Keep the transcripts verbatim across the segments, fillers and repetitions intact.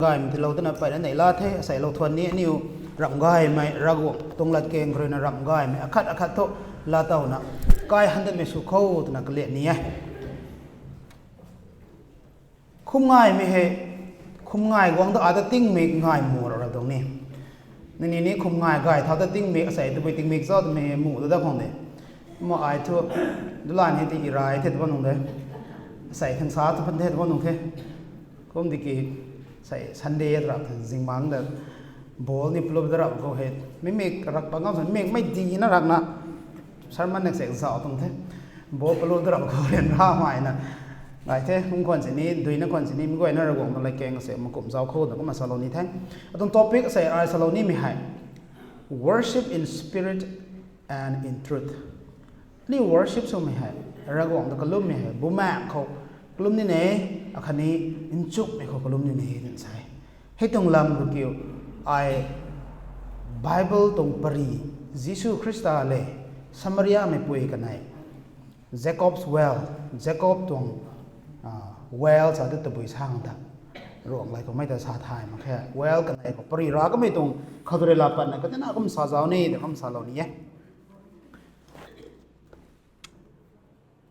Gaimai thiulou tana paira nai la the, asai lou thuon ni aniu ramgaimai Ravguangc tuang ladkeng khaorina ramgaimai akhat akhat tu lataona kai handat mai su kho tana kalen ni-e. Khumngai mi hei, khumngai guang da ada tingmik ngai mu rara dung ni. Nini ni khumngai gai thao da tingmik, asai tabui tingmik zao tami mu da da khang de. Ma ai thu, dulan hi ti irai the tuan nung de. Asai thangsa tu pan the tuan nung the. Kumdiki, sai Sunday rap jingmang da. Ball ni plop da rap ko he. Mimik rak pa ngam sa, mimik mai di na rak na. Sermon next exam tung the. Bo palu dra khou rian ra mai na. Ngai the, hung khon sini, duina khon sini, mi guai na Ravguangc na ladkeng se makum zao kho da kumna salou ni the. Atung topic se ai salou ni mi hai. Worship in spirit and in truth. Ni worship su mi hai. Ravguangc da kalum mi hai. Bumaeng khou kalum ni ne, akhani nchuk mi khou kalum ni ne, din sai. Hei tuang lam gu kiu, ai Bible tuang pari, Jesu Khrista le Samaria maipui kanai, Jacob's well, Jacob tuang, ah, well sa tu tabui sang ta. Ruang lai ko mai ta sa thai mak khe. Well kanai ko pari ra kamai tuang khadure la pat na katina kum sa zao ni, da kum sa lou ni ye.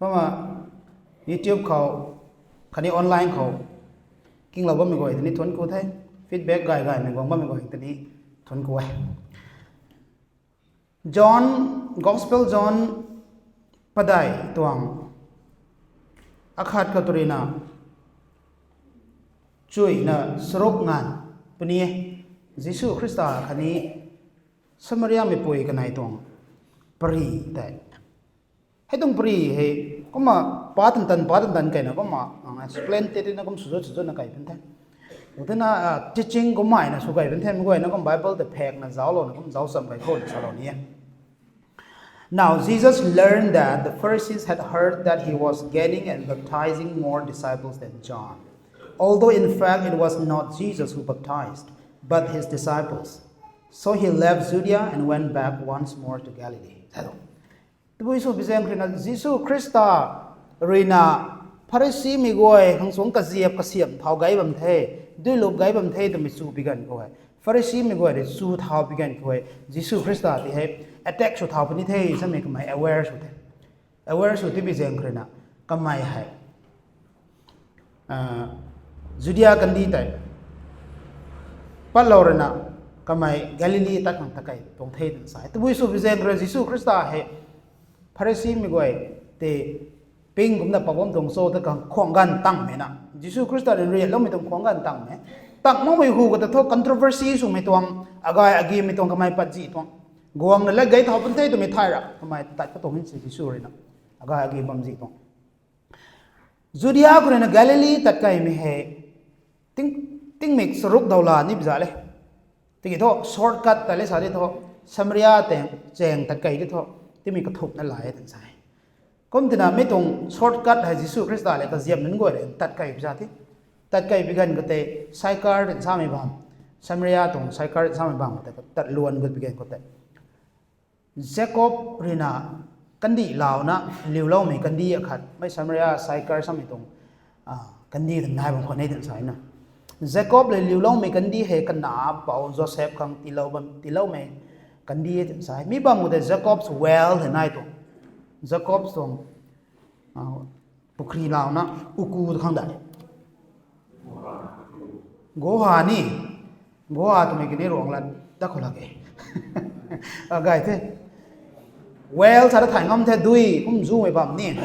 Mama, YouTube khou, khatni online khou, kinglou bammai guai tini thuan ku the, feedback gai gai mai guang bammai guai tini thuan ku e. John, Gospel John padai tuang, akhat katurina, chuina saruk ngan, puni e, Jesu Khrista khatni Samaria maipui kanai tuang pari tai. Hei tuang pari hei, kumma pa tantan, pa tantan kaina kumma, ang explain te tina kum suzu suzu na kai pun the. Utina, ah, teaching kumma ina su kai pun the, mi guai na kum Bible te phek na zao lou na kum zao sam kai khon salou ni e. Now Jesus learned that the Pharisees had heard that he was gaining and baptizing more disciples than John, although in fact it was not Jesus who baptized, but his disciples. So he left Judea and went back once more to Galilee. Tabui su bijeng khaorina Jesu Khrista ruina Pharisee maiguai khangsuang kaziap kasiam thao gai bam the, duilup gai bam the twmai chu bigan khou hai. Pharisee maiguai ri chu thao bigan khou hai. Jesu Khrista ti hai attack su thao puni the, samai kamai aware su the. Aware su ti bijeng khaorina kamai hai. Ah, Judea kandi tai padlou rana kamai Galilee tad khang tadkai tuang the din sai. Tabui su bijeng khaorina Jesu Khrista hai Pharisee maiguai te ping kumna pabam tuang cho ta khang khuang gan tang maina. Jesu Khrista ri riat loumai tuang khuang gan tang mai. Tang makmai hu kata thu controversy sumai tuang, agai agi mai tuang kamai padji tuang. Guangna lad gai thao pun the twmai thaira kamai tad katuang hin si Jesu ruina. Agai agi bamji tuang. Judea khaorina Galilee tadkai mi hai ting, tingmik saruk daola ni biza le. Tiki thu shortcut ta le sa di thu Samaria teng cheng tadkai di thu tingmik kathupna lai din sai. Kumtina mi tuang shortcut hai Jesu Khrista le kaziam nunguai ri tadkai biza ti. Tadkai bigan kate Sychar din samai bam. Samaria tuang Sychar din samai bam kate tad luan gut bigan kate Jacob ruina kandi laona liuloumai kandi akhat, mai Samaria Sychar samai tuang, ah, kandi din nai bam khon ne din saina. Jacob le liuloumai kandi hai kana pao Joseph khang tilou bam, tiiloumai kandi din sai. Mi bam de Jacob's well hai nai tuang. Jacob tuang, ah, pukri laona uku khang da. Goha ni. Goha twmai kini ruang lad da khou lakge. Agai the. Well sa da thai ngam the dui kumjiumai bam ni.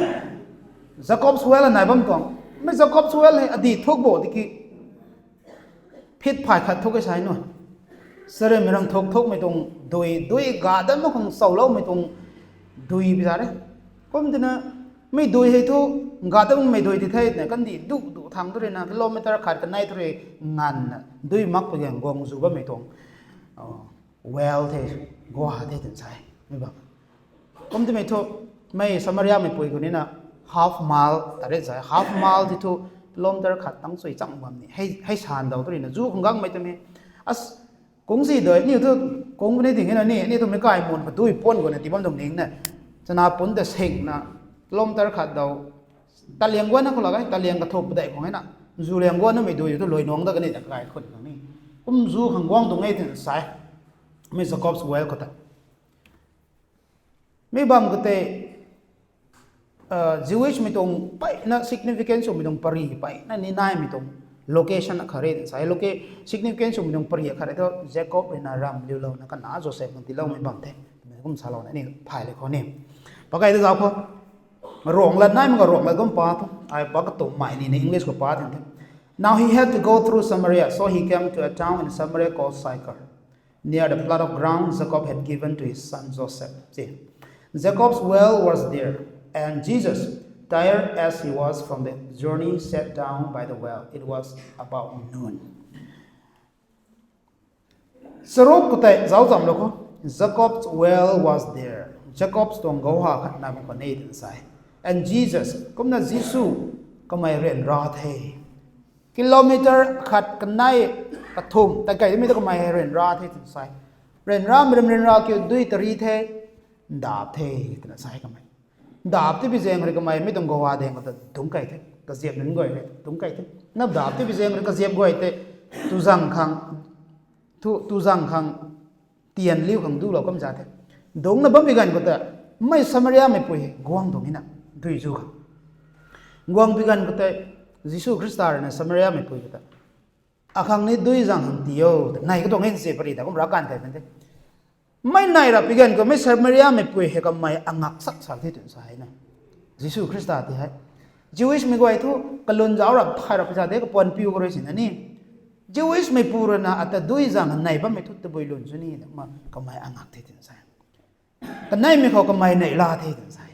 Jacob's well nai bam tuang. Mai Jacob's well hai adi thukbo tiki phit phai khat thuk e sai nu. Sare mirang thuk thukmai tuang dui, dui gadam khang saoloumai tuang dui biza re. Kumtina maidui hai thu, gadam maidui di thei na, kandi dudu thang tu rina, kilometer khat kanai tu ri nganna, dui mak pageng guangjiu bammai tuang, ah, well the, goha the din sai, mi bam. Kumtimai thu, mai Samaria maipui khou nina, half mile, tare sai, half mile di thu, kilometer khat tang sui chang bam ni, hai, hai san dao tu rina, ju khanggang mai tu mi, as, kungsi doi, niu thu, kung bani ding hina ni, niu thu maikai mun padui pon gona di bam dung ning na, chana pun ta seng na, kilometer khat dao, taliang guan na khou lagai, taliang kathup padai khong hina. Ju leng guan na mi dui tu loi nuang da kani da kai khun kang ni. Kumjiu khang guang dung e tin sai. Mi Jacob's Well kata. Mi bam katei, ah, Jewish mi tuang paina significance mi tuang pari, paina ninai mi tuang location akhare sai. Loca-, significance mi tuang pari akhare tu Jacob rina ram liu lou na kana Joseph nang tilou mi bam the. Mi kum salou na ni phai le kho ni. Pakai tu zau kho. Rong la nai ma ga rong la kum pa tu. Ai pa ka tu mai ni ni English ko pa tin the. Now he had to go through Samaria, so he came to a town in Samaria called Sychar, near the plot of ground Jacob had given to his son Joseph. See, Jacob's well was there, and Jesus, tired as he was from the journey, sat down by the well. It was about noon. Charuk kutai zau zam lo ko, Jacob's well was there. Jacob's tuang gauha khat na ko ne din sai. And Jesus, kumna Jesu, kamai ren ra the. Kilometer khat kanai kathum, tai kai mi tu kamai ren ra the tin sai. Ren ra, miram ren ra kiu dui tari the, ndap the, tina sai kamai. Dap ti bijeng ri kamai mi dung gauha deng kata dung kai the, kaziap nung goi re dung kai the. Nap dap ti bijeng ri kaziap goi te, tuzang khang, tu, tuzang khang, tian liu khang du lo kam ja the. Dung na bam bigan kata, mai Samaria mai pui, guang dung ina, dui ju khang. Guang bigan kata, Jesu Khrista rina Samaria mai pui kata. Akhang ni dui zang hang tio, nai ka dung in se pari da, kum ra kan kai pen the. Mai nai ra pigan ko, mai Samaria mai pui he kamai angak sak sak thi tun sai na. Jesu Khrista ti hai. Jewish mi guai thu, kalun jao ra, phai ra, pisa de, kapuan piu ko roi sin ani. Jewish mai pu rana, ata dui zang nai bam mai thu, tabui lun suni, ma, kamai angak thi tun sai. Kanai mi khou kamai nai la thi tun sai.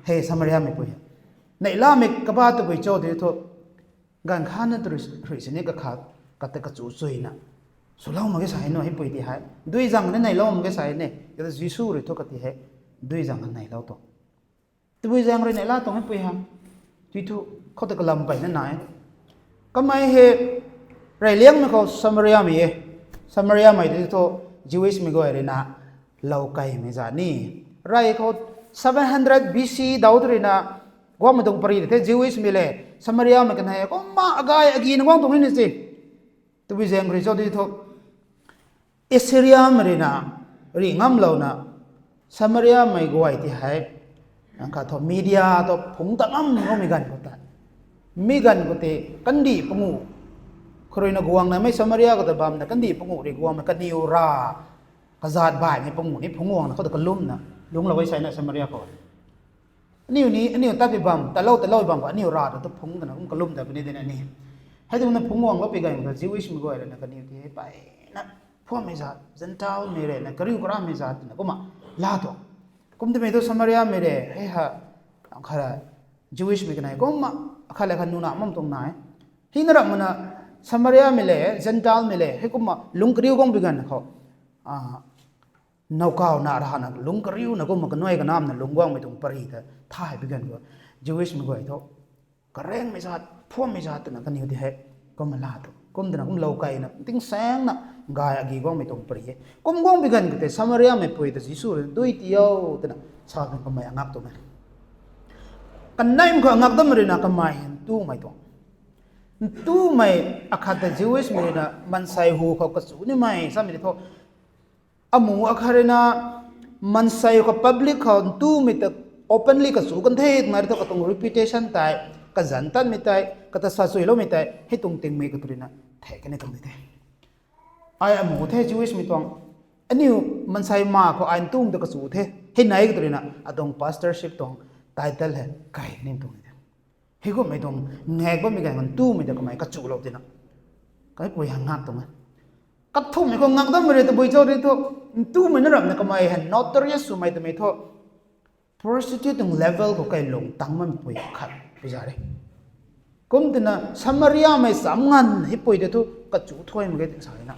He Samaria mai pui. Nai la mi kaba tabui cho di thu. Gan kha na tu ri, ri sini kakha, kata kachu chui na. Sulou ma ge sai no, hi pui ti hai. Dui zang ni nai lou ma ge sai ne. Kata Jesu ri thu kati hai. Dui zang nai lou to. Tabui zang ri nai la tong hi pui ha. Tui thu, khou ta kalam pai na nai. Kamai he, rai liang na khou Samaria mai e. Samaria mai di thu, Jewish mi guai ri na, loukai mi za ni. Rai khou seven hundred B C dau tu ri na, guang mi dung pari di the Jewish mi le, Samaria mai kanai, kumma agai agi na guang dung ni si. Tabui zang ri cho di thu. Assyria mai rina, ri ngam lou na, Samaria mai guai ti hai, ang kha thu Media tu phung ta ngam ngam mi gan ko ta. Mi gan ko ti, kandi pangu. Kharui na guang na mai Samaria ko ta bam na kandi pangu ri guang mai kaniu ra. Kazat bai mai pangu ni phung wang na ko ta kalum na, lung lawai sai na Samaria ko. Aniu ni, aniu tapi bam, talou, talou bam ko, aniu ra tu phung ta na, kum kalum ta bini din ani. Hai tu na phung wang lo pi gan ko Jewish mi guai ra na kaniu ti hai pai na. Phua mi zat, Gentile mi re, na kariu kara mi zat, na kumma, la to. Kum ti mi tu Samaria mi re, hei ha, ang kha ra, Jewish mi kanai, kumma, akha le kha nuna mam tong nai. Hina ram mana, Samaria mi le, Gentile mi le, hei kumma, lung kariu kong bigan khou. Ah, naokao na ra na, lung kariu na kumma, kanoi kanam na, lung guang mi tung pari ta, thai bigan khou. Jewish mi guai to. Kareng mi zat, phua mi zat, tana kaniu di hai, kum la tu. Kum tana kum loukai na, ting seng na, gai agi guang mi tung pari e. Kum guang bigan kate, Samaria mai pui ta Jesu ri, dui tio, tana, sa kan kamai angak tu me. Kanai mkha angak tu mari na kamai, tu mai tu. Tu mai akhat ta Jewish mi na, mansai hu khou kasu ni mai, sa mi di tho. Amu akha rina mansai kha public kha ntu mi ta openly kasu kan the, nai tu katung reputation tai, kazan tan mi tai, kata sa sui lo mi tai, hei tung ting mi katu rina, the kani tung di the. Ai amu the Jewish mi tuang, aniu mansai ma kha ai ntu mi ta kasu the, hei nai katu rina, adung pastorship tuang title he, kai kani tung di the. Hei kum mi tuang ngak bam mi gai ngan ntu mi ta kamai kachu lo tina. Kai pui hang ngak tuang e. Kathum mi khou ngak dam mi re tabui chou di thu, ntu mi na ram na kamai han notorious sumai ta mi thu, prostitute tuang level khou kai lung tang man pui khat pui za re. Kum tina Samaria mai sam ngan hi pui di thu, kachu thoi mi gai tin sai na.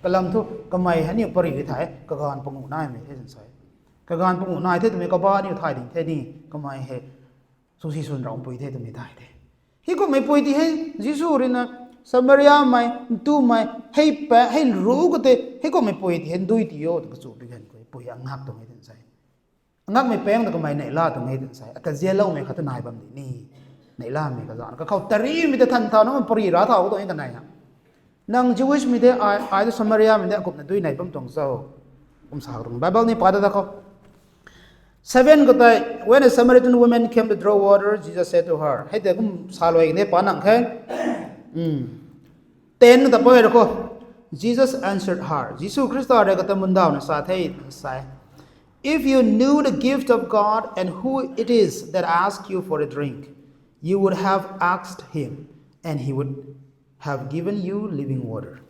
Kalam thu, kamai haniu pari di thai, kagan pangu nai mi the tin sai. Kagan pangu nai the tumi kaba niu thai ding the ni, kamai he, susi sun rao pui the tumi thai the. Hei kum mi pui ti he, Jesu rina, Samaria mai, ntu mai, hei pa, hei ru kate, hei kum mi pui ti he, ndui tio, tu kachu pi gan ko, pui angak tu ngai tin sai. Angak mi peng tu kamai nei la tu ngai tin sai. Ata zia lau mi khat tu nai bam di ni. Nailami kazan. Kakhao tari mide than thao na pari ra thao tu kanai ha. Nang Jewish mide ai, ai tu Samaria mide akumna dui nai bam tuang sao. Kum sa dung. Bible niu pa da da kho. Seven katai, when a Samaritan woman came to draw water, Jesus said to her. Haide kum saloi ne pa nang khe. Hmm. Ten ta pai ra kho. Jesus answered her. Jesu Khrista re kata mundao na sa thei sai. If you knew the gift of God and who it is that asks you for a drink, you would have asked him, and he would have given you living water.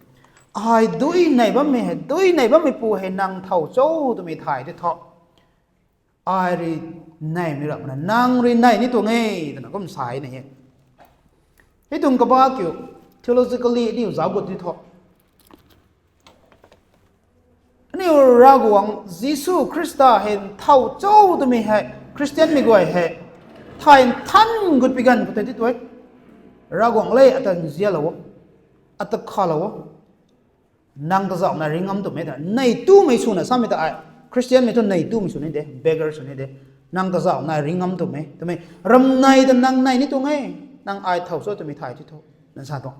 Ai dui nai bamme, dui nai bamme pu he nang thao cho tu mi thai di tho. Ai ri nai mi rap na, nang ri nai ni tuang e, tana kum sai na he. Hidung kaba kiu, theologically niu zao gut di tho. Aniu Rawang Jesu Khrista he thao cho tu mi he, Christian mi guai he, thai than gut pi gan pute di tu e. Rawang le atan zia la wo, ata kha la wo. Nang kazao na ringam tu me ta, nai tu mai suna sa mi ta ai. Christian mi tu nai tu mai suni de, beggar suni de. Nang kazao na ringam tu me, tu me. Ram nai ta nang nai ni tu ngai, nang ai thao so tu mi thai ti tho. Nang sa tu.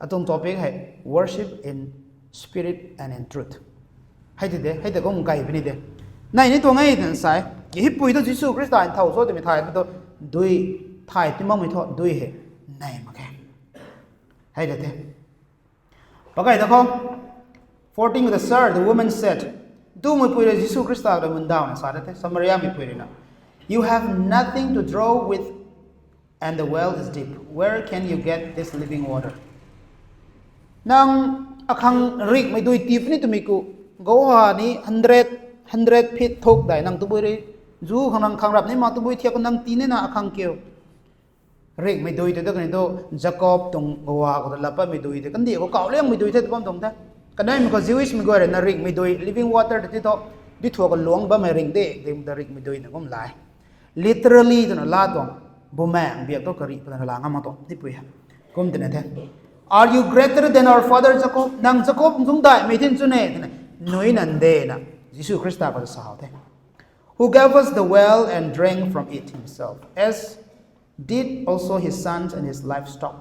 Atung topic hai, worship in spirit and in truth. Hai ti de, hai ti kong kai bini de. Nai ni tu ngai nang sai. Ki hipui tu Jesu Khrista in thao so tu mi thai tu dui thai ti mang mi tho dui he. Nai ma ke. Hai de te. Pakai da kho. Fourteen with the sir, the woman said, tu mui pui re Jesu Khrista da mundao na sa de te, Samaria mi pui re na. You have nothing to draw with, and the well is deep. Where can you get this living water? Nang akhang rik mai dui tip ni tu mi ku, goha ni hundred, hundred feet thok dai nang tu bui re. Ju khang nang khang rap ni ma tu bui thiak nang ti ni na akhang keu. Rik mi dui te tu kani tu Jacob tung gawa ko tu lapa mi dui te kandi ko kao liang mi dui te tu bam tung te. Kanai mi ko Jewish mi guai re na rik mi dui living water te ti tu di thua ko luang bam mai ring de, di ta rik mi dui na kum lai. Literally tu na la tuang, bumang biak tu kari pa na la ngam tu di pui ha. Kum te na te. Are you greater than our father Jacob? Nang Jacob zung dai mi tin chu ne, te na. Nui nan de na. Jesu Khrista ko sa te. Who gave us the well and drank from it himself, as did also his sons and his livestock.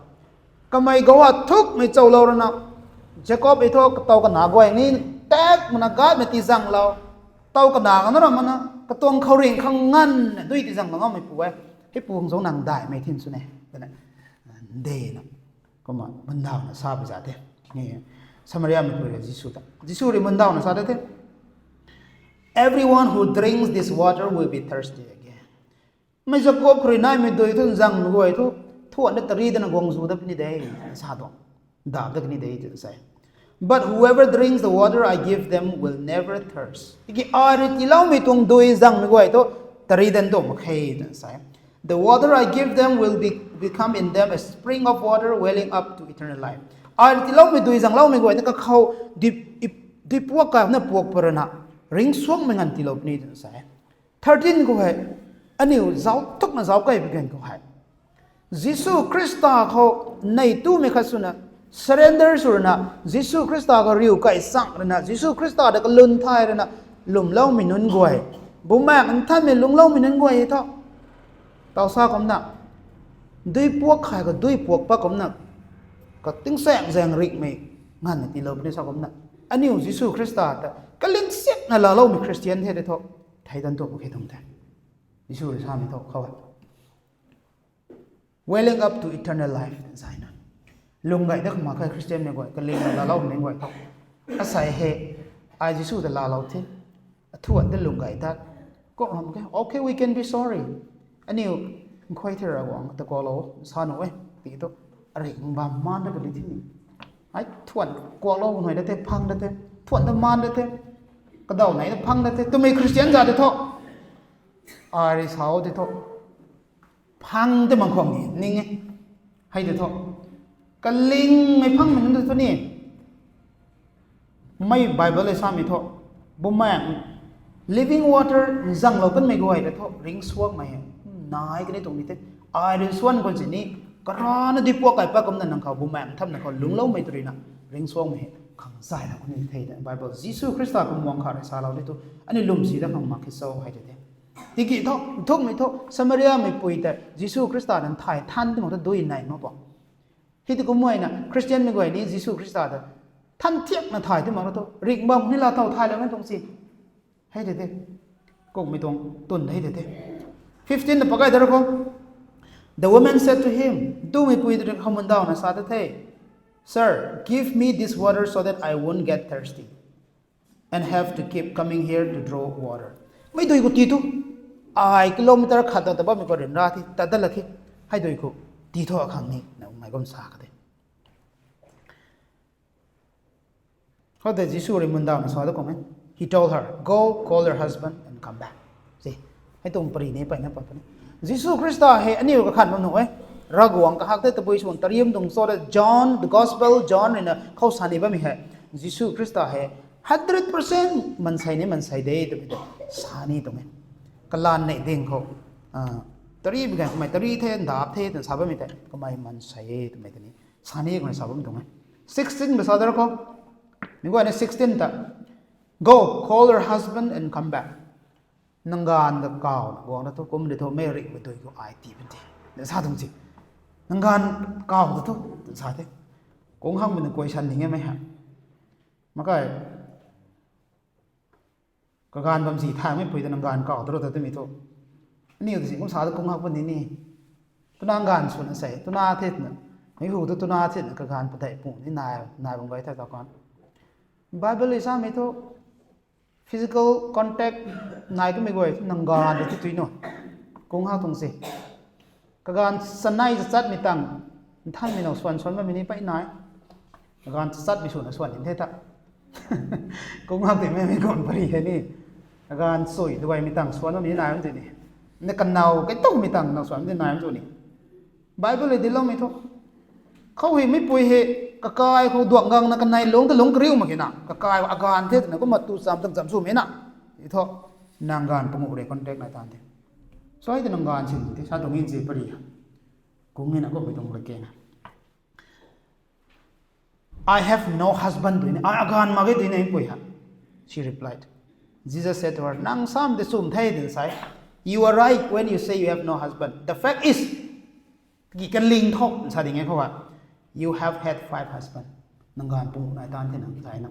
Kamai gawa thuk mai chao lo rana, Jacob i tho katao kana guai ni tak mana gat mai ti zang lo. Tao kana ga na ra mana, katuang khao ring khang ngan, dui ti zang lo ngam mai pu e. Hei pu hung zong nang dai mai thin su ne. Dana, de na. Kuma, mundao na sa bai za de. Ni, Samaria mi pu re Jesu ta. Jesu ri mundao na sa de te. Everyone who drinks this water will be thirsty again. Mai Jacob khuri nai mi dui tu zang mi guai tu, thuan da tari da na guang zu da pini de, sa do. Da da pini de, sai. But whoever drinks the water I give them will never thirst. Iki ari ti lau mi tuang dui zang mi guai tu, tari dan do ma khai dan sai. The water I give them will be, become in them a spring of water welling up to eternal life. Ari ti lau mi dui zang lau mi guai tu kakhau di, i, di puak ka na puak parana. Ring suang mi ngan ti lau pini dan sai. Thirteen ko hai, aniu zao tuk na zao kai begin ko hai. Jesu Khrista khou nai tu mi khat suna, surrender surna, Jesu Khrista khou riu kai sang rana, Jesu Khrista da kalun thai rana, lum lau mi nun guai. Bumang nthan mi lung lau mi nun guai tho. Tau sa kumna, dui puak khai ka dui puak pa kumna, ka ting sang zang rik mi, ngan na ti lau pini sa kumna. Aniu Jesu Khrista ta, kaling siak na la lau mi Christian the de tho. Thai dan tu ma khai tung the. Jesu ri sa mi tho khau. Welling up to eternal life, zaina. Lunggai da khama khai Christian mi guai, kaling la lau mi guai tho. Asai he, ai Jesu da la lau the. Athuan da lunggai da. Ko ram ke, okay, we can be sorry. Aniu, nkhoi the ra wang, ta ko lau, sa no e, ti tu. Ari, bam man da ka li thi ni. Ai, thuan, ko lau, nkhoi da the, phang da the. Thuan da man da the. Kadao nai da phang da the. Tu mi Christian za de tho. Ari sao de tho. Phang te mangkhom ni, ning e. Hai de tho. Kaling mai phang mai nung de tho ni. Mai Bible le sa mi tho. Bumang. Living water, zang lau kan mai guai de tho. Ring suak mai. Nai kani tung ni te. Ai ring suan kon si ni. Karana di puak kai pa kumna nang khau bumang tham nang khau lung lau mai tu ri na. Ring suak mai. Khang zai na kuni thei de. Bible. Jesu Khrista kum wang kha re sa lau de tu. Ani lum si da khang mak ki so hai de de. Tiki tho, thuk mi tho, Samaria maipui ta Jesu Khrista niu thai than ti mak tu dui nai mak pa. Hiti kum maina Christian mai guai ni Jesu Khrista ta than thiak na thai ti mak tu ringbam ni la thao thai la ngan tong si. Hai de de. Kong mi tong tun hai de de. Fifteen na pakai dara ko. The woman said to him, tu maipui tu hamun dao na sa de the, Sir, give me this water so that I won't get thirsty and have to keep coming here to draw water. Maidui gu ti tu, ai kilometer khat da taba mi ko rin ra ti, tadala ki, haidui gu ti thu akhang ni, na mai gom sa ka de. Hode Jesu ri mundao na sa da kong e. He told her, "Go, call your husband and come back." Si, hai tung pari ni pai na pa pa ni. Jesu Khrista he aniu kakhan bam nu e. Raguang kahak te tabui suan tariam dung so da John, the Gospel John ri na khau sani bam mi he. Jesu Khrista he hundred percent mansai ni mansai de tu bi de. Sani tung e. Kalan nei ding khau. Ah, tari bi gan kamai tari the, ndap the, tan sa bam mi te. Kamai mansai e, tu mai te ni. Sani kamai sa bam tung e. Sixteen ba sa dara ko. Ni guai ni sixteen ta. Go, call your husband and come back. Nanggan da kao, guang da tu kum de tu meri ba dui gu ai ti ben ti. Na sa dung si. Nanggan kao da tu, sa te. Kung hang ben koi san ning e mai ha. Makai. Kagan bam si thai mai pui da nanggan kao tu ro ta tu mi tu. Aniu tu si kum sa da kung hak pa ni ni. Tuna ngan suna sai, tuna thit na. Mai hu tu tuna thit na kagan padai pung ni nai, nai bang gai ta ta kan. Bible i sa mi tu physical contact nai tu mi guai nanggan de ti tui no. Kung ha tung si. Kagan sanai jachat mi tang, nthan mi no suan suan ba mi ni pai nai. Kagan jachat mi suna suan in the ta. Kung ha ti mi mi gon pari he ni. Kagan sui duai mi tang suan ba mi nai am ti ni. Ne kanao kai tau mi tang nao suan ti nai am tu ni. Bible i di lo mi tu. Khau hi mi pui hi, kakai khau duak gang na kanai lung ta lung kariu mak hina. Kakai agan the na kum ma tu cham tang cham su mi na. I tho, nanggan pangu re contact nai tan the. So, hai ti nanggan sin ti, sa dung in si pari ha. Kung in a kum mi dung le keng ha. I have no husband, tu ni, ai agan mak ge tu ni pui ha. She replied. Jesus said to her, nang sam de sum thei din sai. You are right when you say you have no husband. The fact is, ki kaling thok sa ding e khau ha. You have had five husbands. Nanggan pangu nai tan the nang sai na.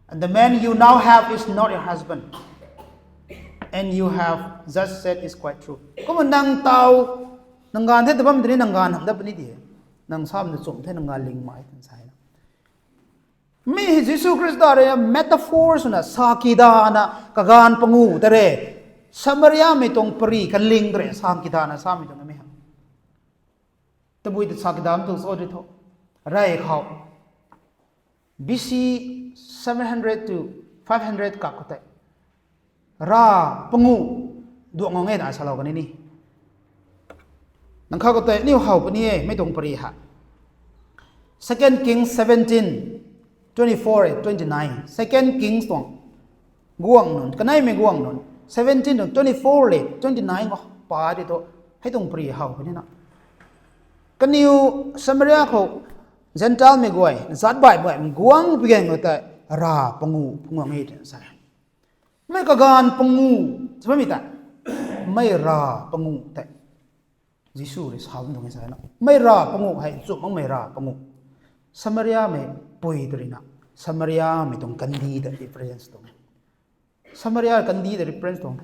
And the man you now have is not your husband. And you have just said is quite true. Kum nang tao, nanggan the tabam dini nanggan ham da pani di. Nang sam de sum thei nanggan ling mai tan sai na. Mi hi Jesu Khrista re metaphor suna sakidana kagan pangu tare. Samaria mi tong pari kaling tare sakidana sa mi tong mi ha. Tabui ta sakidam tu so di tho. Rai khau. B C seven hundred to five hundred kak kote. Ra pangu duak ngau nge da salao kani ni. Nang kha kote niu hao pani e, maidung pari ha. Second Kings seventeen, twenty-four, twenty-nine. Second Kings tuang. Guang nun, kanai mi guang nun. Seventeen to twenty-four le, twenty-nine ko pa di to. Hai tung pari hao pani na. Kaniu Samaria khou Gentile mi guai, zat bai bai, guang pigeng lo tai, ra pangu, pangu ngi tin sai. Mai kagan pangu, chaba mi tai. Mai ra pangu tai. Jesu le sa dung sai na. Mai ra pangu hai, chum ang mai ra pangu. Samaria mi pui tu ri na. Samaria mi tung kandi da difference tung. Samaria kandi da reference tuang the.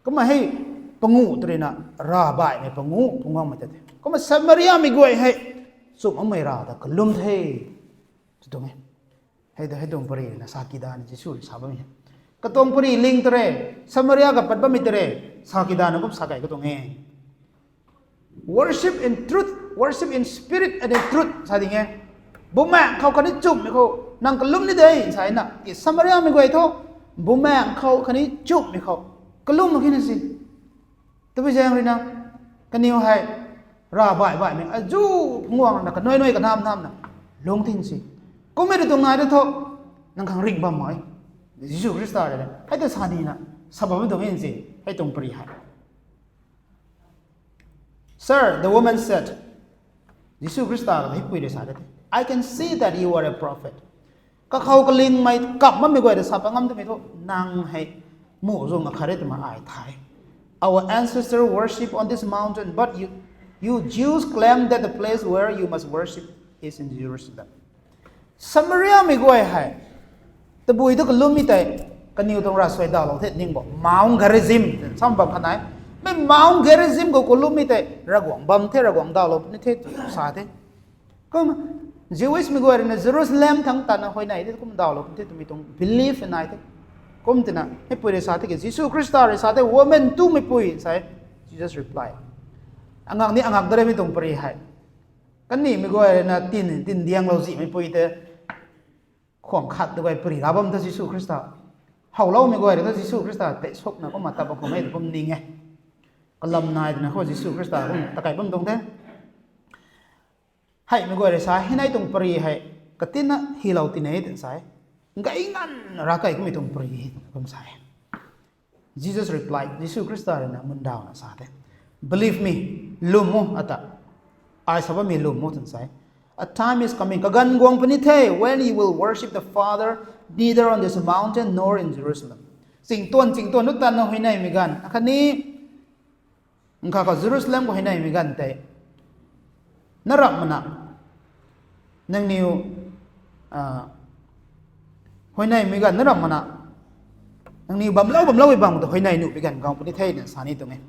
Kumma hai pangu tu ri na ra bai mai pangu, pangu mai ta the. Kumma Samaria mi guai hai chum ang mai ra da kalum the. Tu tuang e. Hai da hai dung pari na sakidana Jesu sa bam e. Katuang pari ling tare, Samaria ga pad bam mi tare, sakidana kum sakai katuang e. Worship in truth, worship in spirit and in truth, sa ding e. Bumaeng khou khatdi chum mi khou, nang kalum ni de, sa na. Ki Samaria mi guai tho, bumaeng khou khatdi chum mi khou, kalum ma kina si. Tabi jeng ri na, kaniu hai, ra bai bai mi, aju, phungwang na, kanoi noi kanam nam na, lung tin si. Kum mi ri tung nai de tho, nang khang ring bam mai. Jesu Khrista de, hai ta sa ni na, sa bam dung in si, hai tung pari hai. Sir, the woman said, Jesu Khrista ga hai pui de sa de, I can see that you are a prophet. Kakhau kaling mai kap ma mi guai de sa pa ngam de mi tho, nang hai mu zung akhare tu ma ai thai. Our ancestors worship on this mountain, but you, you Jews claim that the place where you must worship is in Jerusalem. Samaria migu hai, tabui tu kalum mi tai, kaniu tuang rasoi daolo the ningbo, Mount Gerizim, sambam khanai. Mai Mount Gerizim gu kalum mi tai, Ravguang bam the, Ravguang daolo ni the, sa the. Kum, Jewish migu hai rina Jerusalem thang tana hoinai the, kum daolo the, tumi tuang belief nai the. Kum tina, hipui ri sa the ki, Jesu Khrista ri sa the, woman tu mipui, sai, Jesus replied. Angak ni angak dare mi tuang pari hai. Kani migu hai rina tin, tin diang lo ji mipui te. Khuang khat dugai pari rabam ta Jesu Khrista. Haolo migu hai rina Jesu Khrista, te sokna kum matap kum mai kum ning e. Kalam nai dina kho Jesu Khrista kum takai bam dong the. Hai migu hai ri sa, hinai tuang pari hai, katina hilo tinai din sai. Ngai ngan rakai kumi tuang pari, kum sai. Jesus replied, Jesu Khrista rina mundaona sa the. Believe me, lum mo ata. Ai saba mi lum mo tun sai. A time is coming. Kagan guang pani the, when you will worship the Father, neither on this mountain nor in Jerusalem. Chingtuan, chingtuan, lu tan na hoinai migan. Akhani, Nkha kha Jerusalem gu hoinai migan tei. Naram mana. Nangniu, ah, hoinai migan naram mana. Nangniu bamlao bamlao i bam tu hoinai nu migan gang puni thei na sani tung e.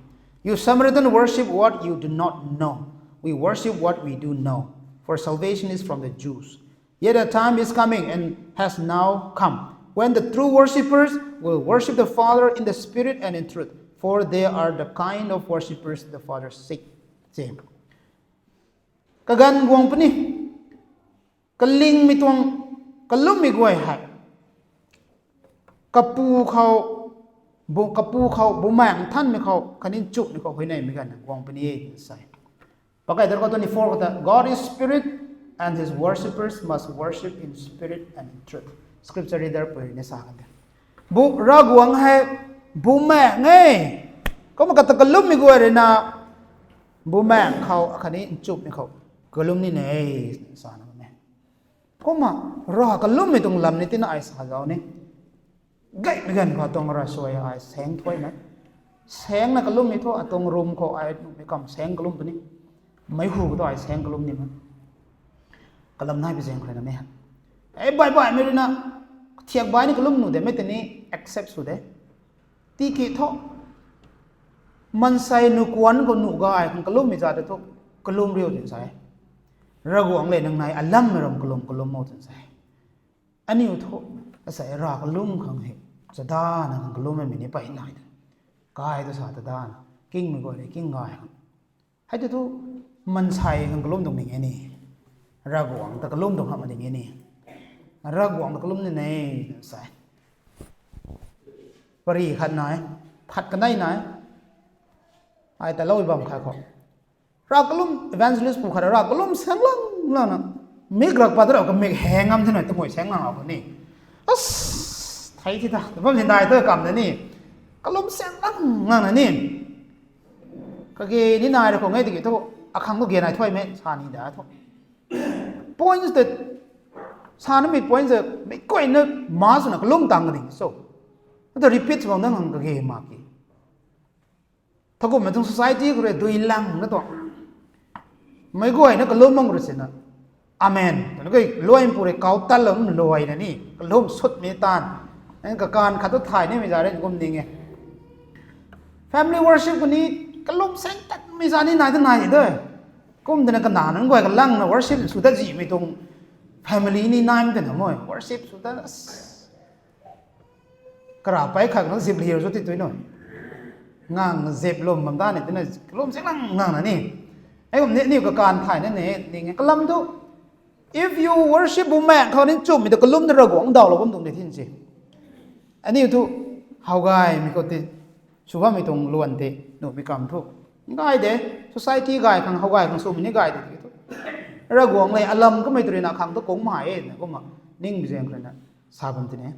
You Samaritan worship what you do not know. We worship what we do know. For salvation is from the Jews. Yet a time is coming and has now come when the true worshippers will worship the Father in the Spirit and in truth, for they are the kind of worshippers the Father seek. Same. Kagan guang puni, kaling mituang, kalum mi guai hai. Kapu khao, bu, kapu khao, bumang than mi khao, kanin chuk mi khao, huinai mi gan guang puni sai. Pakai darkau twenty-four kata, God is spirit, and his worshippers must worship in spirit and in truth. Scripture reader pui ni sa kande. Bu Ravguang hai, bumang e. Kum kata kalum mi guai rina, bumang khao, akani nchup mi khao, kalum ni ne, sa na me. Kumma, ra kalum mi tung lam ni tina ai sa jao ni. Gai mi gan kha tuang rasoi ai seng thoi mai. Seng na kalum mi thu atuang room khou ai mi kam seng kalum puni. Mai hu tu ai seng kalum ni mai. Kalam nai bi jeng khoi na me. Ai bai bai mi rina. Thiak bai ni kalum nu de me tini accept su de. Tiki thu. Mansai nu kuan ko nu gai khang kalum mi ja de thu. Kalum riu din sai. Ravguang le nang nai alam mi ram kalum kalum mo din sai. Aniu thu, asai ra kalum khang he, chadana khang kalum mi ni pai nai de. Kai tu sa tadana, king mi goi le king gai khang. Hai tu tu, mansai khang kalum dung ning e ni. Ravguang ta kalum dung khang ma ning e ni. Ravguang ta kalum ni ne, sai. Pari khat nai, phat kanai nai. Ai ta loi bam khat khou. Ra kalum evangelist pu khat ra kalum senglang lang na. Mik rak pa tu ra kamik heng ngam thinai tumoi senglang ra ni. As, thai thi ta, tabam sin dai tu kam da ni. Kalum senglang lang na ni. Kage ni nai ra khou ngai tiki tu, akhang tu ge nai thoi me, sa ni da tu. Points that, sa na mi points that, mi koi na ma su na kalum tang ka ding so. Tu repeat bang dang hang kage ma ki. Thakum maidung society khou re dui lang na tuang. Mai guai na kalum mang ru sina. Amen. Tana kai loi pu re kau tal lam loi na ni. Kalum sut mi tan. Nang kakan khat tu thai ni mi ja re kum ning e. Family worship ni kalum seng tat mi ja ni nai ta nai de. Kum tana kana nang guai kalang na worship su ta ji mi tung. Family ni nai mi tana moi. Worship su ta. Kara pai khat nang zip lihir jo ti tui no. Ngang zip lum bam da ni, tina lum sing lang ngang na ni. Ai gum ni, ni kakan thai na ni, ni nge kalam tu. If you worship bumang khou ni chum mi tu kalum ni Ravguang dao lo bam dung ni thin si. Ani tu, hao gai mi khou ti, su bam mi tung luan ti, nu mi kam tu. Gai de, society gai khang, hao gai khang su mi ni gai de ti tu. Ravguang le alam kamai tu ri na khang tu kung mai e, na kum ma. Ning bi jeng kre na. Sa bam tine.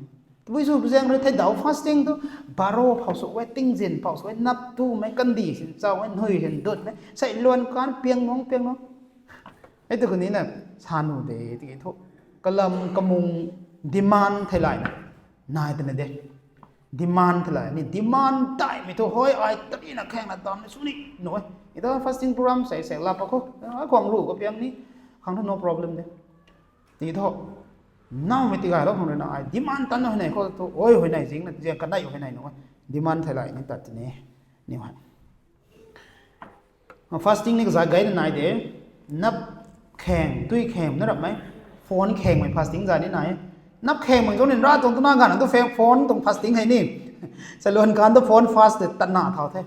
Tabui su pajeng ri thai dao fasting tu, baro phao su we, tingzin phao su we, nap tu me, kandi sin chao we, nhui sin dut me, sai luan kan piang nong, piang nong. Hai tu kani na, sanu de, ti thu. Kalam kamung demand thai lai na. Nai tana de. Demand thailai ni, demand tai mi tu hoi, ai tadi na kheng na dam ni suni no. Ida fasting program sai sai la pa ko, ai khang ru ko piang ni, khang tu no problem de. Ti tho, nao mi ti gai lo khang na ai demand tan no nai ko tu, oi hoi nai jing na, jing kanai hoi nai no. Demand thailai ni tat ni, ni hai. Fasting ni kaza gai na nai de. Nap kheng, tui kheng na rap mai. Phone kheng mai fasting za ni nai. Nap kheng mai jong ni ra tong tu na gan tu fe-, phone tong fasting hai ni. Salon kan tu phone fast de tan na thao the.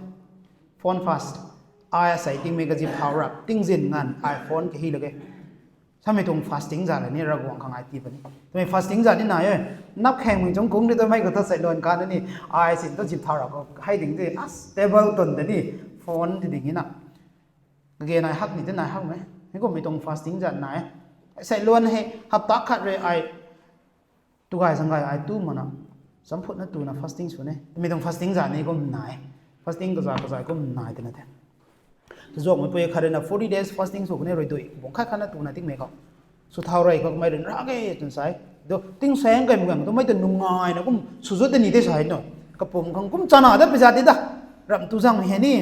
Phone fast. Ai sai ting mai kajip thao rap. Ting jin ngan ai phone kahi lage. Sami tung fasting za le ni Ravguangc khang ai ti bani. Tumi fasting za ni nai e. Nap kheng mi jong kung ni tu mai ko ta sai lon ka ni. Ai sin tu jip thao ra ko. Hai ding di as table ton de ni. Phone di ding ina. Kage nai hak ni de nai hak me. Hei ko mi tung fasting za nai. Sai lon he hapta khat re ai. Tugai janggai ai tu mana, champhut na tuna fasting sune. Tumi tung fasting za ni kum nai. Fasting kaza kaza kum nai tena te. Tujok mai pui khat na forty days fasting su kane roi dui. Bong khat khat na tuna ting me ko. Su thao rai ko mai rin ra ke tun sai. Do ting sai ang kai mu kan tu mai tu nungai na kum su zut de ni de sai no. Kapum khang kum chana da pisa de da. Ram tu jang mi he ni.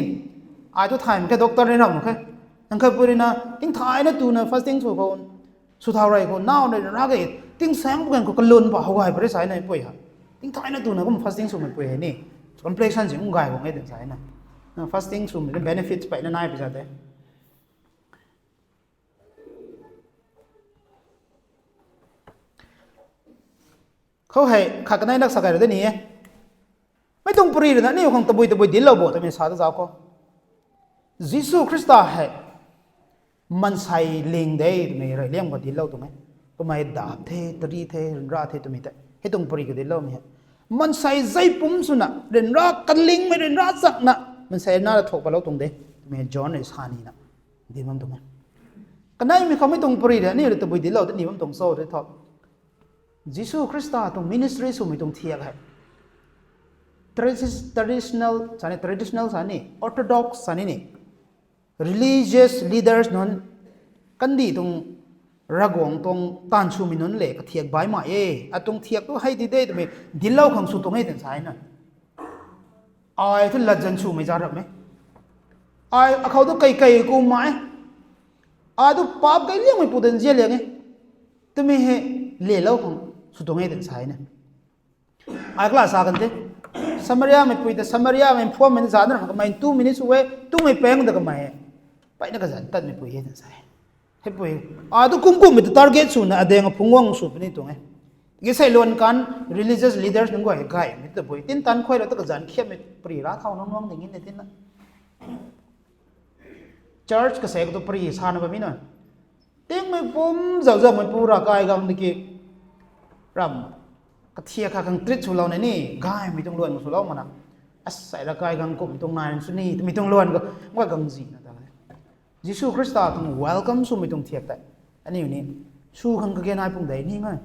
Ai tu thai mi ke doctor ni ram ke. Nang khat pui na ting thai na tuna fasting su ko. Su thao rai ko, nao nai ra ke, ting sang pukan ko kalun pa hawai pare sai nai pui ha. Ting thai na tuna kum fasting su mai pui hai ni. Complexion si ung gai ko ngai din sai na. Na fasting su mai benefits pai na nai pisa te. Khau hai, khat kanai nak sa kai ra de ni e. Maitung pari ra na ni khang tabui tabui dilo bo, tami sa ta za ko. Jesu Khrista hai mansai ling de tumi rai liang ba dilo tung e. Kumai dap the, tari the, ra the tumi te. Hei tung pari ka dilo mi hai. Mansai zai pum suna, rinra kaling mai rinra chak na, mansai na la thok palo tung de. Tumi John ri sa ni na. Di bam tung e. Kanai mi kham maitung pari ra ni ra tabui dilo de ni bam tung so de thok. Jesu Khrista tung ministry sumi tung thiak hai. Tradi-, traditional, sani, traditional sani, orthodox sani ni. Religious leaders nun, kandi tung Ravguangc tung tan sumi nun le, kathiak bai ma e, atung thiak tu hai di de, tumi, dilo khang su tung e din sai na. Ai tu ladjan sumi ja rap me. Ai akhau tu kai kai ku ma e. Ai tu pap kai liang mai pu din jia liang e. Tumi he, lelo khang su tung e din sai na. Ai kala sa kan te. Samaria mai pui ta Samaria mai phuam mai za na kamai tu mini su e, tu mai peng da kamai. Pai na kazan tat mai pui he dan sai. He pui. A tu kum kum mi tu target su na adeng phungwang su puni tung e. Gi sai lon kan religious leaders nung gai gai mi tu pui. Tin tan khoi la ta kazan khiam mi pri ra thau nang nuang ding in ne tin na. Church kasai ka tu pri sa na ba mi na. Ting mai pum zau zau mai pu ra kai gang diki. Ram. Kathia kha kang treat su lau na ni, gai mi tung luan su lau mana. Asai ra kai gang kum tung nai su ni, mi tung luan ko, ngoi gang ji na ta. Jesu Khrista tung welcome su mi tung thiak ta. Ani ni, su khang kage nai pung dai ni ngai.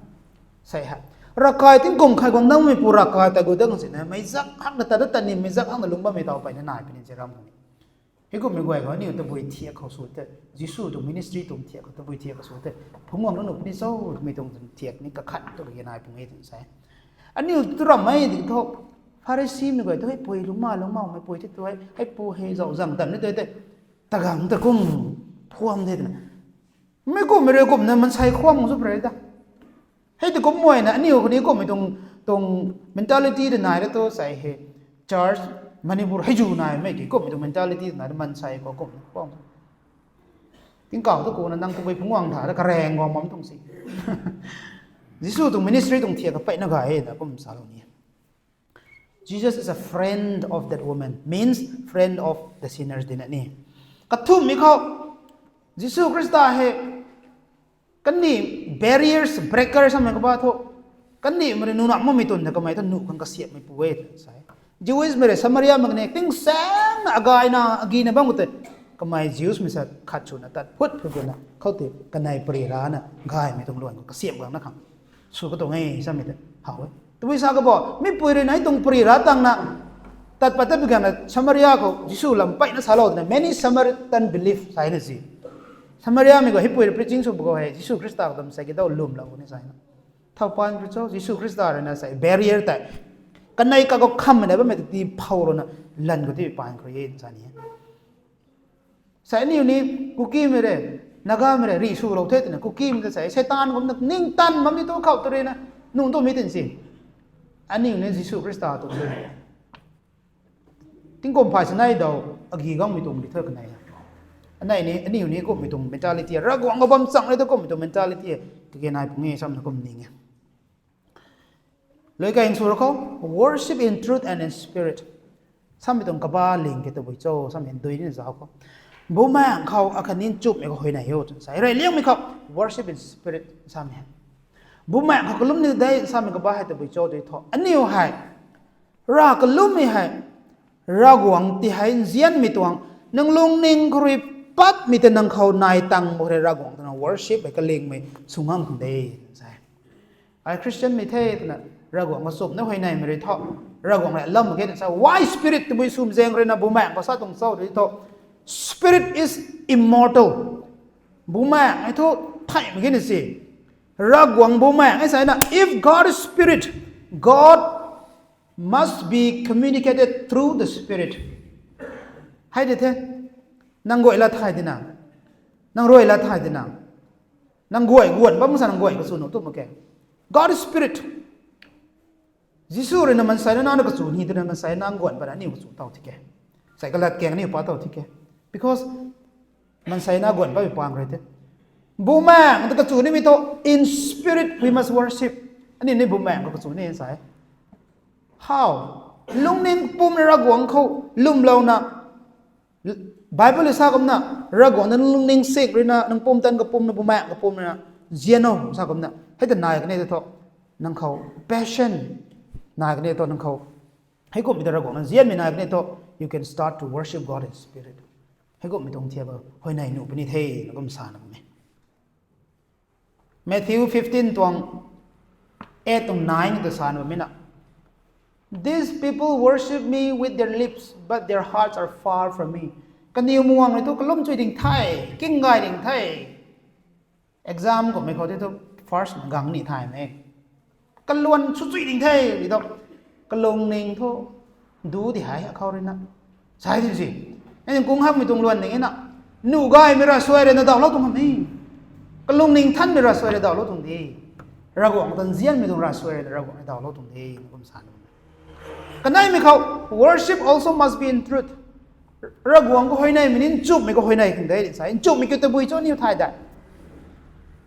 Sai ha. Ra kai ting kum khai gang nang mi pu ra kai ta gu dang si na, mai zak hak na ta da ta ni, mai zak hak na lung ba mi tau pai na nai pi ni je ram ni. Hikum mi guai ga ni tabui thiak khau su te. Jesu tu ministry tum thiak khau tabui thiak khau su te. Phungwang nu ni so mi tung thiak ni kakhat tu kage nai pung e tung sai. Aniu tu ram mai di tho. Pharisee mi guai tu hai pui lungma lungma mai pui ti tu hai, hai pu hai zau zang tam ni tu te. Tagang ta kum phuam de na. Mai kum mi re kum na mansai khuam su pre da. Hai tu kum moi na aniu khuni kum mi tung, tung mentality de nai ra tu sai he. Church, Manipur hai ju nai mai ki kum mi tung mentality de nai ra mansai ko kum khuam. Tingkau tu ko na nang tu bai phungwang tha ra kareng wang mam tung si. Jesu tung ministry tung thiak ka pai na ga he na kum sa lo ni. Jesus is a friend of that woman, means friend of the sinners din ani. Kathum mi khau, Jesu Khrista he, kani barriers, breakers amai kaba tho, kani mari nuna mami tun na kamai tho nu khang kasiap mai pu e sai. Jewish mari Samaria mari ne, ting sang na agai na, agi na bam te, kamai Jews mi sa khat su na tat phut phut na, khau te, kanai pari ra na, gai mi tung luan ko, kasiap gang na khang. Su ka tung e, sa mi te. Hao e. Tumi sa ka bo, mi pui ri nai tung pari ra tang na. Tat pat ta pi gan na Samaria ko, Jesu lam pai na sa lo na, many Samaritan believe, sai na si. Samaria mi ko, hi pui ri preaching su bo ko hai, Jesu Khrista ko tam sai ki dau lum la ko ni sai na. Thau pan ri cho, Jesu Khrista ri na sai, barrier tai. Kanai kaga kham mane bamme ti phao rona lan gu ti pan kri ye sa ni. Sai aniu ni Kuki mire, Naga mire, risu rao the tina Kuki mide sai Satan kumna ningtan bammi tu khao tari na nung tu mi tin si. Aniu ni Jesu Khrista tu si. Tingkum phai sinai dao agi gang mi tung di thoi kanai. Anai ni aniu ni kum mi tung mentality. Raguang ga bam chang le tu kum mi tung mentality. Kage nai pung e sam na kum ning e. Loi ka insu ra kho, worship in truth and in spirit. Sam mi tung kaba ling ke tabui cho, sam mi dui ni zao kho. Bumaeng khao akhanin chup mi kho hoinai yo chun sai. Rai liang mi kho, worship in spirit sam mi. Bumaeng khao kalum ni dai sam mi kaba hai tabui cho dui tho. Aniu hai. Ra kalum mi hai. Raguang ti hai nzian mi tuang. Nang lungning kharui pad mi te nang khao nai tang bo re Raguang tana worship hai kaling mi sungam de sai. Ai Christian mi the tana Raguang ga sum na hoinai mi ri tho. Raguang le lam ge sa why spirit tu bui sum jeng re na bumaeng ga sa tung sao ri tho. Spirit is immortal. Bumaeng ai tho thai mi ge ni si. Raguang bumaeng ai sai na if God is spirit, God must be communicated through the spirit. Hai de the. Nang goi la thai de na. Nang roi la thai de na. Nang guai guan bam sa nang guai kasu no tu make. God is spirit. Jesu re na mansai na na kasu ni tu na mansai na guan ba na ni kasu tao thike. Sai kalat keng ni pa tao thike. Because mansai na guan ba bi pang re te. Bumaeng tu kasu ni mi to in spirit we must worship. Ani ni bumaeng tu kasu ni sai. How? Lungning pum ni Raguang khao lumlou na Bible sa kumna, Raguang nang lungning sik rina, nang pumtan kapum na, bumaeng kapum na, zian o sa kumna. Hai ta nai kane tho, nang khao passion, nai kane tho, nang khao. Haikum mi ta Raguang nang zian mi nai kane tho, you can start to worship God in spirit. Haikum mi tong thiaba, hoinai nu pani the, nagum sa na me. Matthew fifteen tuang eight tuang nine tu san ba mina. These people worship me with their lips, but their hearts are far from me. Kaniu muang ni tu kalum chui ding thai, king gai ding thai. Exam ko mai khao ti tu first gang ni thai me. Kaluan su chui ding thai, ri tu kalung ning tu du di hai akhao rina. Sai di si. Ai kung hak mi tung luan ning ina. Nu gai mi ra suai re na dao lo tung mi. Kalung ning than mi ra suai re dao lo tung di. Raguang tan zian mi tung ra suai re na Raguang dao lo tung di. Kum san. Kanai mi khao, worship also must be in truth. Raguang ko hoinai mi nin chup mi ko hoinai king dai sai. Chup mi ko tabui cho ni thai dai.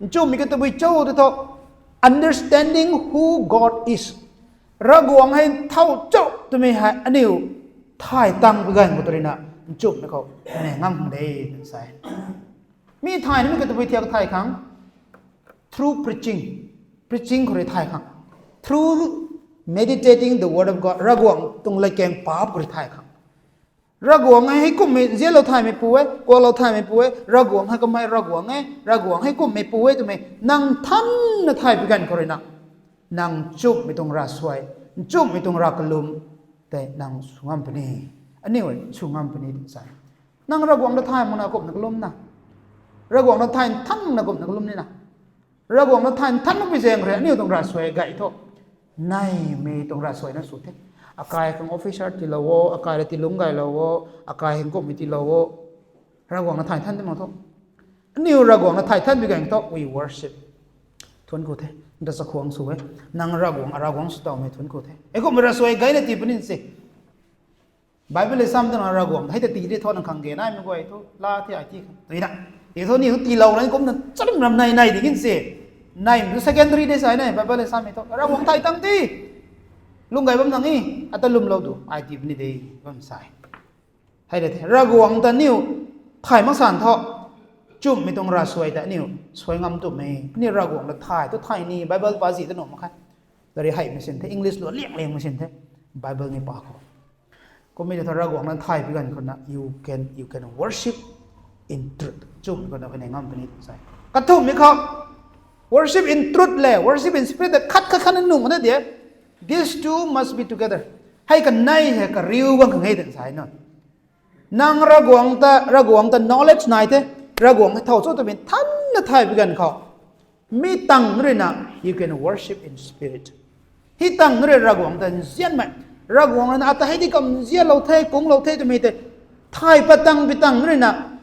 Chup mi ko tabui cho tu to understanding who God is. Raguang hai thao cho tu mi hai aniu thai tang pi gan ko tu rina chup mi ko ne ngam de sai. Mi thai ni mi ko tabui thiak thai khang through preaching. Preaching ko ri thai khang. Through meditating the word of God. Raguang tung lai keng pap ko ri thai khang. Raguang hai kum mi zialo thai mi pu-e, kualo thai mi pu-e, Raguang hai kamai Raguang e, Raguang hai kum mi pu-e tu mi, nang than na thai pi gan ko rina. Nang chup mi tung ra suai, chup mi tung ra kalum, te nang sungam pani. Aniu sungam pani sai. Nang Raguang da thai muna kum na kalum na. Raguang da thai than na kum na kalum ni na. Raguang na thai than na pi jeng re, aniu tung ra suai gai tho. Nai mi tung ra suai na su the. Akai kang officer ti lo wo, akai ra ti lung gai lo wo, akai hing kum mi ti lo wo. Raguang na thai than ti mang tho. Aniu Raguang na thai than pi gai tho, we worship. Thun ku the, da sa khuang su e. Nang Raguang, Raguang su tao me thun ku the. E kum mi ra suai gai na ti panin se. Bible le sam tana Raguang hai ta ti di tho nang khang ge nai mi guai tu la ti ai ti tu ina. Ti tho ni ti lo ran kum na charim ram nai nai di gin se. Nai mi secondary de sai nai Bible le sam mi tho Raguang thai tang ti. Lung gai bam nang i ata lum lo du ai ti ni de bam sai. Hai de Raguang ta niu thai mak san tho. Chum mi tung ra suai ta niu suai ngam tu me. Ni Raguang ta thai tu thai ni Bible pa ji ta no makhai. Dari hai masin the, English lo liang liang masin the. Bible ni pa ko. Kum mi tho Raguang na thai pi gan khun na, you can, you can worship in truth. Chum khun na khun ngam pani sai. Kathum mi kha, worship in truth le, worship in spirit le, khat khat khat nung na de. These two must be together. Hai kanai hai kariu bang kangai den sai no. Nang Raguang ta, Raguang ta knowledge nai the, Raguang thao cho tu mi than na thai pi gan khau. Mi tang rina, you can worship in spirit. Hitang nuri Ravguangtu njianmai. Ravguangniu ata haidi kam njianlo the, kunglo the twmai te. Thai patang pitang nuri na.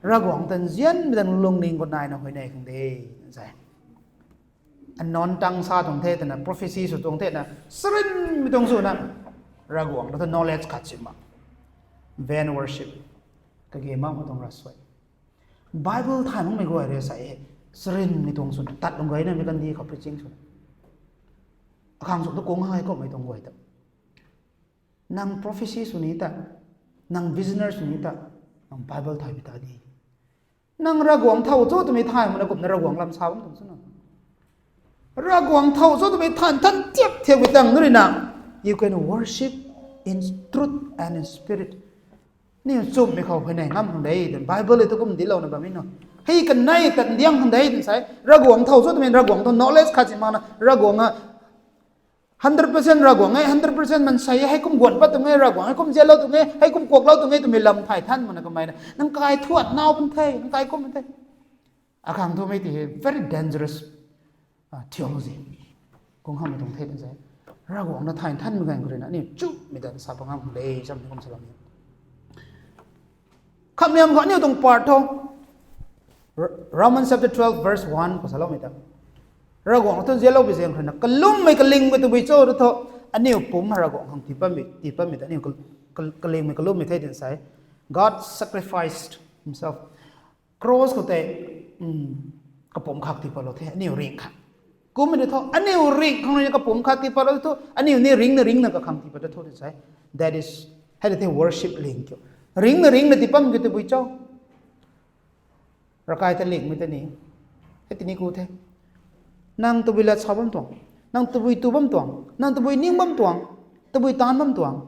Ravguangtu njianmai dan lungning gu nainiu huinai khang de. Sai. Unknown tongue sa tuang the, tana prophecy su tuang the, na sarin mi tuang su na. Ravguangtu knowledge khat si ma. Vain worship. Kage ma ma tuang rasoi. Bible thai mung mi gu ai re sai. Sarin mi tuang su na. Tat lung gai na mi kandi kha preaching su. Akhang su tu kung hai ko mai tuang gu ai ta. Nang prophecy suni ta, nang visionary suni ta, nang Bible thai bi ta di. Nang Ravguangc thao cho twmai thai mana kumna Ravguangc lam sa bam tung suna. Ravguangc thao cho twmai than than tiak tiak bi tang nuri na. You can worship in truth and in spirit. Niu chum mi khao huinai ngam hang dei, then Bible tu kum di lo na bam mi no. Hei kanai tan diang hang dei, then sai, Ravguangc thao cho twmai Ravguangc tu knowledge khat si mana, Ravguangc a Hundred percent Ravguangc e, hundred percent mansai e, haikum guan pad tung e, Ravguangc haikum jialo tung e, haikum kuaklo tung e, twmai lam thai than mana kamai na. Nang kai thuat nao pun the, nang kai kum pun the. Akhang tu mai ti very dangerous, ah, theology. Kung ham tung the tung sai. Ravguangc na thai than mi gan kuri na, ni chup mi dan sa pangam le, sam ni kum salam ni. Khamliang kha aniu tuang part tho. R-, Romans chapter twelve verse one ko salo mi ta. Ravguangc tu jialo bi jeng kha na. Kalum mai kaling mai tu bui cho tu tho. Aniu pum Ravguangc khang tipam mi, tipam mi ta aniu kal-, kal-, kaling mai kalum mi the din sai. God sacrificed himself. Cross ko te, um, kapum khak tipa lo the, aniu ring kha. Kum mi tu tho, aniu ring khang ni kapum khak tipa lo tho, aniu ni ring na ring na kakhang tipa tu tho din sai. That is, hai de the worship ling kyo. Ring na ring na tipam kyo tu bui cho. Rakai ta ling mi ta ni. Hai ti ni ku the. Nang tabui lad sa bam tuang. Nang tabui tu bam tuang. Nang tabui ning bam tuang. Tabui tan bam tuang.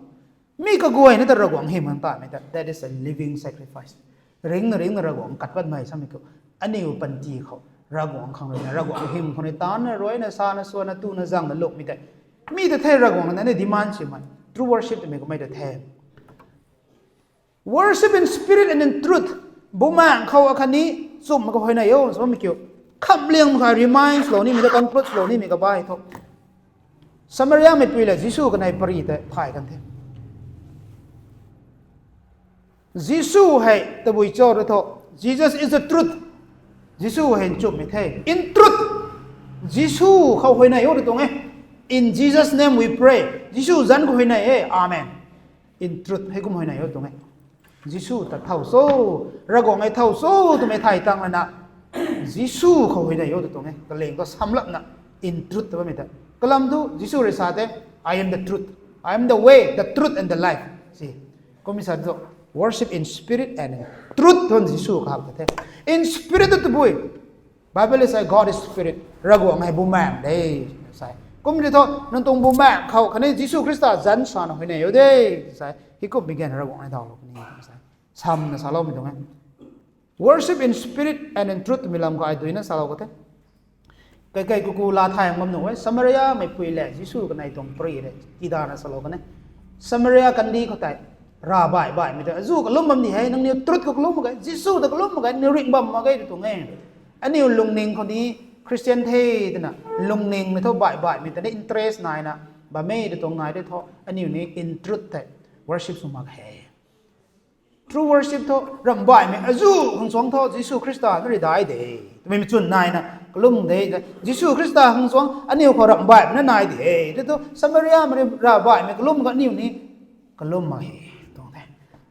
Mi kaguai na ta Ravguangc him hang ta mi ta. That is a living sacrifice. Ring na ring na Ravguangc kat pad mai sa mi ku. Aniu panti khao. Ravguangc khang rui na. Ravguangc him khang rui tan na rui na sa na sua na tu na zang na luk mi ta. Mi ta the Ravguangc na ni demand si mai. True worship ta mi ku mai ta the. Worship in spirit and in truth. Bumaeng khao akhatni chum ga hoinai yo, sa mi kyo. Khamliang ga remind lo ni mi ga, conclude lo ni mi ga bai tho. Samaria maipui le Jesu kanai pari te thai kan the. Jesu hai tabui cho ra tho. Jesus is the truth. Jesu hai nchum mi the. In truth. Jesu khao hoinai yo ra tuang e. In Jesus' name we pray. Jesu zan khao hoinai e. Amen. In truth, haikum hoinai yo tuang e. Jesu ta thao so, Ravguangc e thao so, twmai thai tang lana. Jesu khao hoinai yo tuang e. Kaleng tu samlapna, in truth ta bam mi ta. Kalam tu, Jesu rui sa te, "I am the truth. I am the way, the truth and the life." Si. Kum mi sa tu, worship in spirit and in truth, thon Jesu khao ta the. In spirit tu tabui. Bible is a God is spirit. Ravguangc hai bumaeng de. Sai. Kum di tho, nang tuang bumaeng khao, khatni Jesu Khrista zan sa na hoinai yo de. Sai. Haikum mi gen Ravguangc hai dao lo kani. Sai. Sam na salo mi tuang e. Worship in spirit and in truth mi lam khao ai dui na salo ka the. Kai kai kuku la thai ang bam nung e. Samaria maipui le Jesu kanai tuang pari le. Tida na salo ka ne. Samaria kandi khao tai. Ra bai bai mi ta. Azu kalum bam ni hai. Nangniu truth khao kalum ga. Jesu ta kalum ga. Niu ring bam ma ga tu tuang e. Aniu lungning khao ni Christian the, tana lungning ni tho bai bai mi tana interest nai na, ba me de tong nai de tho, aniu ni in truth the, worship su mak he. True worship tho, ram bai mi, azu hangsuang tho, Jesu Khrista na ri dai de. Tami mi chun nai na, kalum de, Jesu Khrista hangsuang, aniu khao ram bai mi na nai de. De tho, Samaria mi ra bai mi, kalum ga aniu ni, kalum mak he, tong de.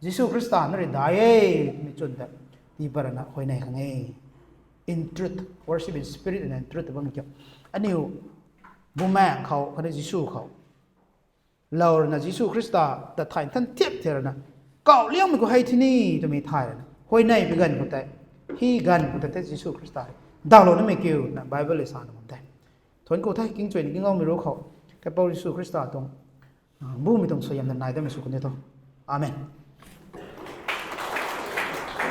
Jesu Khrista na ri dai e, mi chun de. Tiba rana hoinai khang e. In truth, worship in spirit and in truth bam kya. Aniu, bumaeng khao, khatni Jesu khao. Lao rana Jesu Khrista, ta thai than thiak thiak rana. Kao liang mi ku hai thini, tami thai rana. Hoinai pi gan ku tai. Hi gan ku tai Jesu Khrista. Dao lo na mi kiu, na Bible le sa na bam tai. Thon ku thai, king chui ni king ngao mi ru khao. Kaipao Jesu Khrista tong. Ah, bu mi tong so yam na nai da mi su ku ni tho. Amen.